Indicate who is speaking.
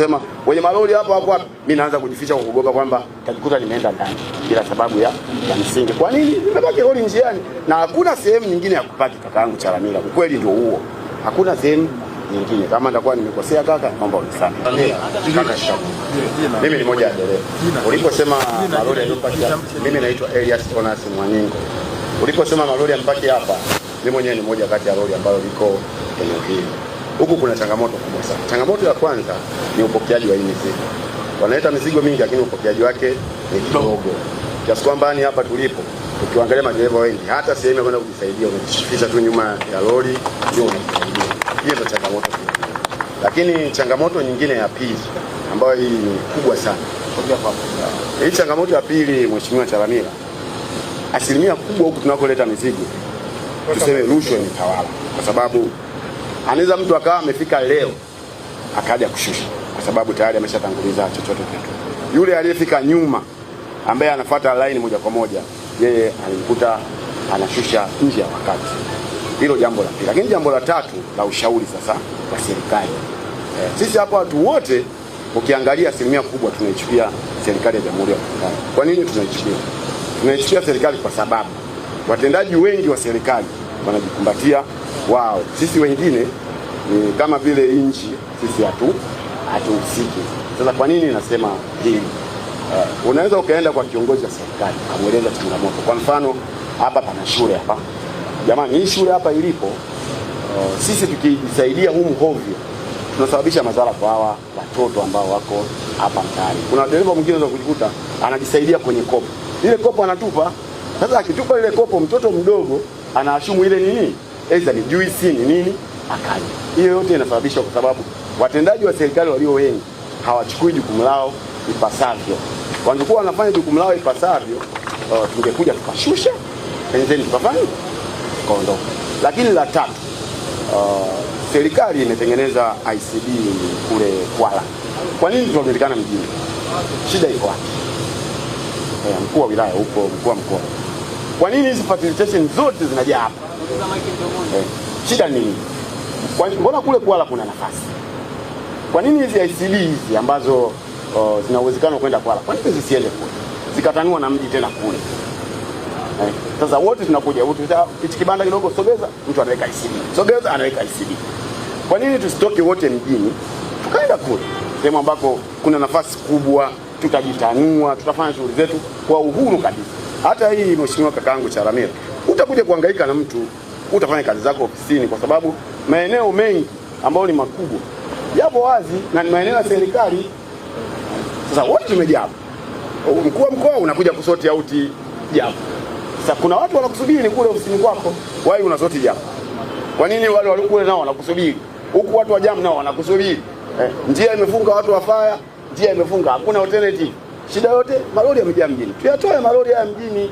Speaker 1: Sema wenye malori hapo hapo wapi? Mimi naanza kujificha kwa kuogopa kwamba tajikuta nimeenda ndani bila sababu ya msingi. Kwa nini? Nimebaki lori njiani na hakuna sehemu nyingine ya kupaki kakaangu Chalamila. Ukweli ndio huo. Hakuna sehemu nyingine. Kama nitakuwa nimekosea kaka, naomba unisamehe. Kaka shikamoo. Mimi ni moja ya dereva. Uliposema malori yaliyopaki hapa, mimi naitwa Elias Onas Mwaningo. Uliposema malori yampaki hapa, mimi mwenyewe ni moja kati ya lori ambalo liko eneo hili. Huku kuna changamoto kubwa sana. Changamoto ya kwanza ni upokeaji wa hii mizigo. Wanaleta mizigo mingi, lakini upokeaji wake ni kidogo, kiasi kwamba ni hapa tulipo, ukiangalia madereva wengi hata sehemu ya kwenda kujisaidia unajificha tu nyuma ya lori ndio unajisaidia. Hiyo ndio changamoto kubwa. Lakini changamoto nyingine ya pili ambayo hii ni kubwa sana, hii changamoto ya pili, Mheshimiwa Chalamila, asilimia kubwa huku tunakoleta mizigo, tuseme rushwa imetawala, kwa sababu anaweza mtu akawa amefika leo akaja kushusha, kwa sababu tayari ameshatanguliza chochote kitu. Yule aliyefika nyuma ambaye anafuata line moja kwa moja, yeye alimkuta anashusha nje ya wakati. Hilo jambo la pili. Lakini jambo la tatu la ushauri sasa kwa serikali, sisi hapa watu wote ukiangalia asilimia kubwa tunaichukia serikali ya Jamhuri ya Muungano. Kwa nini tunaichukia? Tunaichukia serikali kwa sababu watendaji wengi wa serikali wanajikumbatia wao, sisi wengine ni kama vile nchi, sisi hatuhusiki. Sasa kwa nini nasema hili? Unaweza ukaenda kwa kiongozi wa serikali ukamweleza changamoto. Kwa mfano hapa pana shule hapa, jamani, hii shule hapa ilipo, sisi tukijisaidia humu hovyo tunasababisha madhara kwa hawa watoto ambao wako hapa mtaani. Kuna dereva mwingine unaweza kujikuta anajisaidia kwenye kopo, ile kopo anatupa. Sasa akitupa ile kopo, mtoto mdogo anaashumu ile nini, aidha ni juisi ni nini, akanywa. Hiyo yote inasababishwa kwa sababu watendaji wa serikali walio wengi hawachukui jukumu lao ipasavyo. Wangekuwa wanafanya jukumu lao ipasavyo, tungekuja tukashusha penzeni tukafanya tukaondoka. Lakini la tatu, serikali imetengeneza ICD kule Kwala. Kwa nini tunajulikana mjini? Shida iko wapi? Mkuu wa wilaya huko, mkuu wa mkoa. Kwa nini hizi facilitation zote zinajaa hapa? Shida ni nini? Mbona kule Kwala kuna nafasi? Kwa nini hizi ICD hizi ambazo zina uwezekano kwenda Kwala, kwa nini zisiende kule zikatanua na mji tena kule? Sasa wote tunakuja hichi kibanda kidogo, sogeza, mtu anaweka ICD, sogeza, anaweka ICD. Kwa nini tusitoke wote mjini tukaenda kule sehemu ambako kuna nafasi kubwa, tutajitanua, tutafanya shughuli zetu kwa uhuru kabisa. Hata hii mheshimiwa kakaangu Chalamila, utakuja kuhangaika na mtu, utafanya kazi zako ofisini, kwa sababu maeneo mengi ambayo ni makubwa yapo wazi na ni maeneo ya serikali. Sasa wote tumejaa, mkuu wa mkoa unakuja kusort out jambo. Sasa kuna watu wanakusubiri kule ofisini kwako, wewe unasort jambo. Kwa nini wale walio nao wanakusubiri huku, watu wa jam nao wanakusubiri? Njia imefunga, watu wa fire, njia imefunga, hakuna alternative. Shida yote malori yamejaa mjini, tuyatoe malori haya mjini.